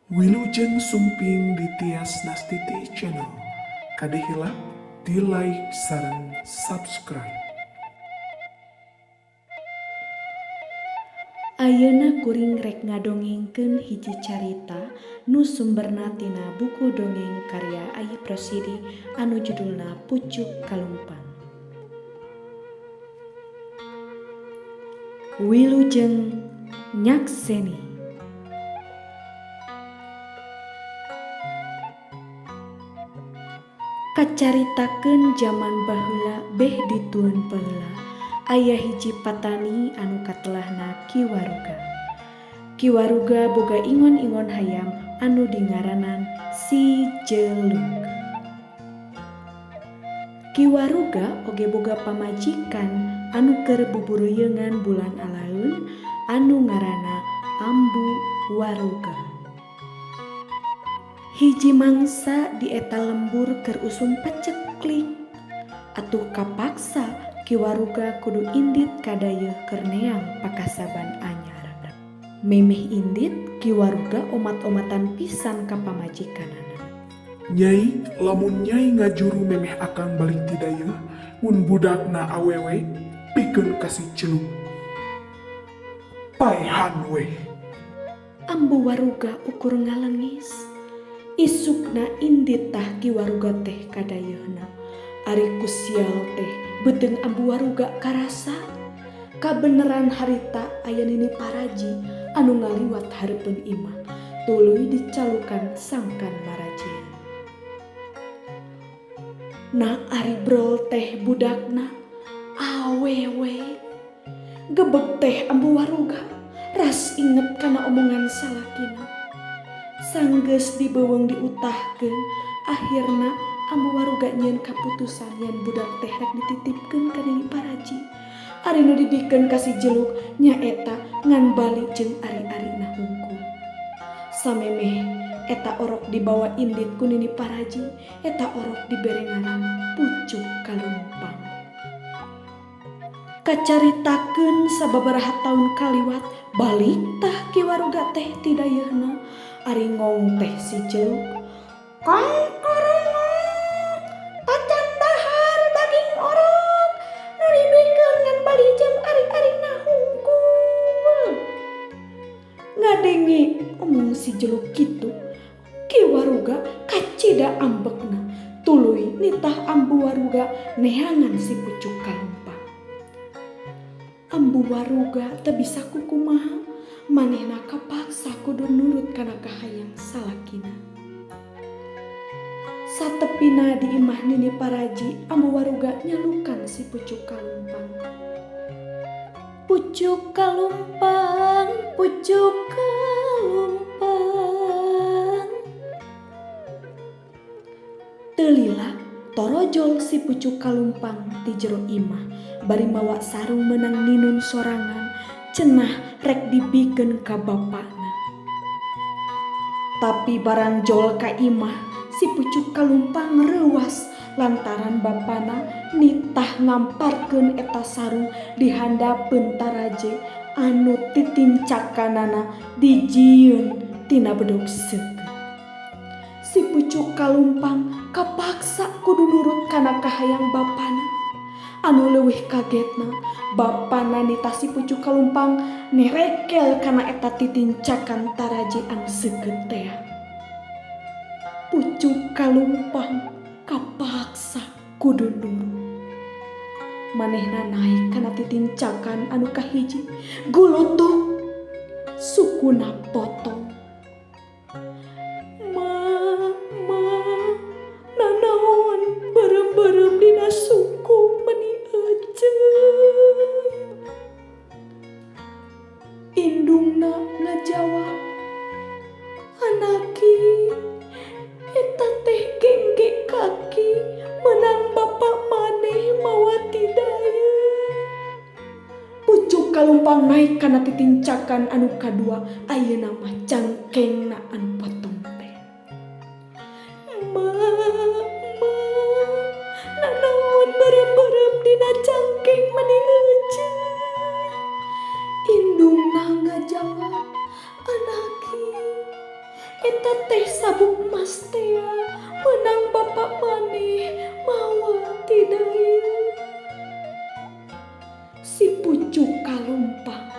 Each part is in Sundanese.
Wilujeng Sumping di Tias Nastiti Channel. Kade hilap di like sareng subscribe. Ayeuna kuring rek ngadongengkeun hiji carita nu sumberna tina buku dongeng karya Ayip Rosidi anu judulna Pucuk Kalumpang. Wilujeng nyakseni. Kacaritakeun jaman baheula beh ditueun baheula aya hiji patani anu katelahna Ki Waruga. Ki Waruga boga ingon-ingon hayam anu dingaranan Si Jeluk. Ki Waruga oge boga pamajikan anu keur buburuyeungan bulan alaeun anu ngaranna Ambu Waruga. Hiji mangsa di eta lembur keur usum paceklik. Atuh kapaksa Ki Waruga kudu indit ka dayeuh keur neang pakasaban anyar. Memeh indit Ki Waruga omat-omatan pisan ka pamajikanana. Nyai, lamun nyai ngajuru memeh akang balik ti dayeuh, mun budakna awewe, pikeun ka si Celuk. Paehan weh. Ambu Waruga ukur ngalengis. Isukna indit tah Ki Waruga teh ka dayeuhna. Ari ku sial teh beuteung Ambu Waruga karasa. Kabeneran harita aya Nini Paraji anu ngaliwat hareupeun imah tuluy dicalukan sangkan marajian. Nah ari brol teh budakna awewe. Gebeg teh Ambu Waruga ras inget kana omongan salakina. Sanggeus dibeuweung diutahkeun, akhirna Ambu Waruga nyieun kaputusan yen budak teh rek dititipkeun ka Nini Paraji. Ari nu dibikeun ka si Jeluk nyaeta ngan bali jeung ari-arina hungkul. Samemeh eta orok dibawa indit ku Nini Paraji, eta orok dibere ngaran Pucuk Kalumpang. Kacaritakeun sababaraha taun kaliwat, balik tah Ki Waruga teh ti dayeuhna. Ari ngong teh si Jeluk. Kong korongok, tacan dahar daging orok, nu dibikeun ngan bali jeung ari-arina hungkul. Ngadenge omong si Jeluk kitu, Ki Waruga kacida ambekna, tuluy nitah Ambu Waruga neangan si Pucuk Kalumpang. Ambu Waruga teu bisa kukumaha, manehna kapaksa kudu nurut kana kahayang salakina. Satepina di imah Nini Paraji, Ambu Waruga nyalukan si Pucuk Kalumpang. Pucuk Kalumpang, Pucuk Kalumpang. Teu lila torojol si Pucuk Kalumpang ti jero imah bari mawa sarung meunang ninun sorangan cenah rek dibikeun ka bapana. Tapi barang jol ka imah si Pucuk Kalumpang reuas lantaran bapana nitah ngamparkeun eta sarung di handapeun taraje anu titincakanana dijieun tina bedog seukeut. Si Pucuk Kalumpang kapaksa kudu nurut kana kahayang bapana. Anu leuwih kagetna, bapana nitah si Pucuk Kalumpang nerekel kana eta titincakan taraje anu seukeut tea. Pucuk Kalumpang kapaksa kudu nurut. Manehna naik kana titincakan anu kahiji, gulutuk, sukuna potong. Ma, ma, nanaon beureum-beureum dina suku meni euceuy. Indungna ngajawab, Anaki, eta teh gengge kaki menang bapak maneh mawa ti dayeuh. Pucuk Kalumpang naik kana titincakan anu kadua, ayeuna mah cangkengna anu potong teh. Ma, ma, nanaon beureum-beureum dina cangkeng meni euceuy. Indungna ngajawab, Anaki, Eta teh sabuk emas tea meunang bapak maneh mawa ti dayeuh. Si pucuk kalumpang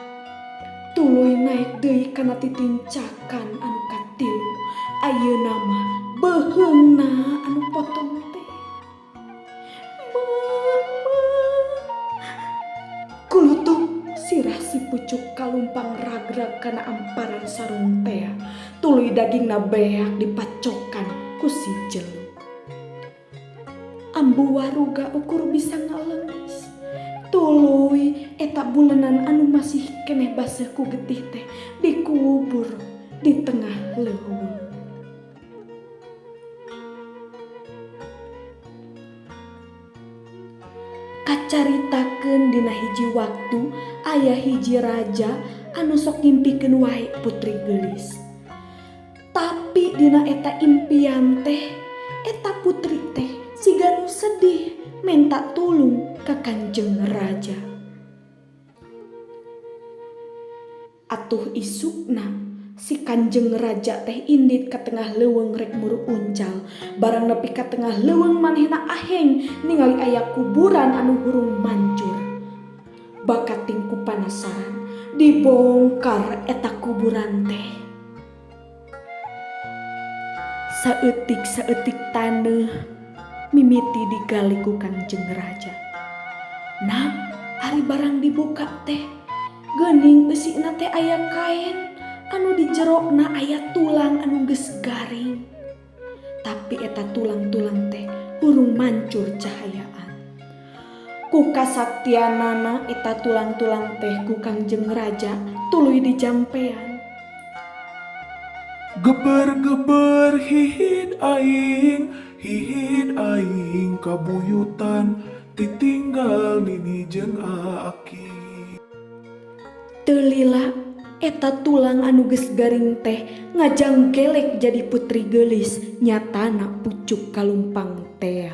tuluy naek deui kana titincakan anu katilu ayeuna mah beuheungna anu potong teh. Mama. Kulutung sirah si pucuk kalumpang ragrag kana amparan sarung tea tuluy dagingna beak dipacokan ku si jeluk. Ambu waruga ukur bisa ngalengis. Tuluy eta bulenan anu masih keneh baseuh ku getih teh dikubur di tengah leuweung. Kacaritakeun dina hiji waktu aya hiji raja anu sok ngimpikeun wae putri geulis. Tapi dina eta impian teh eta putri teh siga nu sedih menta tulung ka Kanjeng Raja. Atuh isukna si Kanjeng Raja teh indit ka tengah leuweung rek muru uncal. Barang nepi ka tengah leuweung manehna aheng ningali aya kuburan anu hurung mancur. Bakating ku panasaran dibongkar eta kuburan teh. Saeutik-saeutik taneuh mimiti digali ku Kanjeng Raja. Nah, ari barang dibuka teh geuning eusina teh aya kaen anu di jerona aya tulang anu geus garing. Tapi eta tulang-tulang teh hurung mancur cahayaan. Ku kasaktianana eta tulang-tulang teh ku Kanjeng Raja tuluy dijampean. Geber-geber hihid aing kabuyutan ditinggal nini jeung aki. Teu lila eta tulang anu geus garing teh ngajanggelek jadi putri geulis nyatana pucuk kalumpang tea.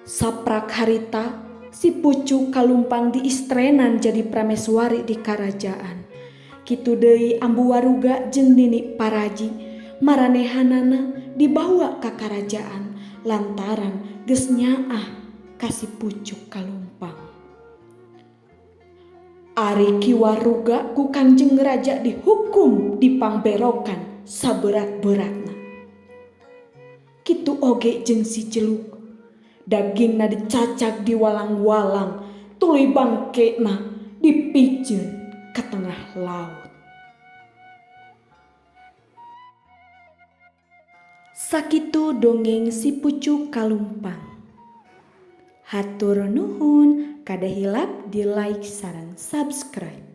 Saprak harita si pucuk kalumpang diistrenan jadi prameswari di karajaan. Kitu deui Ambu Waruga jeung Nini Paraji maranehanana dibawa ka karajaan lantaran geus nyaah ka si pucuk kalumpang. Ari Ki Waruga ku Kanjeng Raja dihukum dipangberokan saberat-beratna. Kitu oge jeung si Jeluk. Dagingna dicacag di walang-walang tuluy bangkena dipiceun ka tengah laut. Sakitu dongeng si pucuk kalumpang. Hatur nuhun, kada hilap di like sareng subscribe.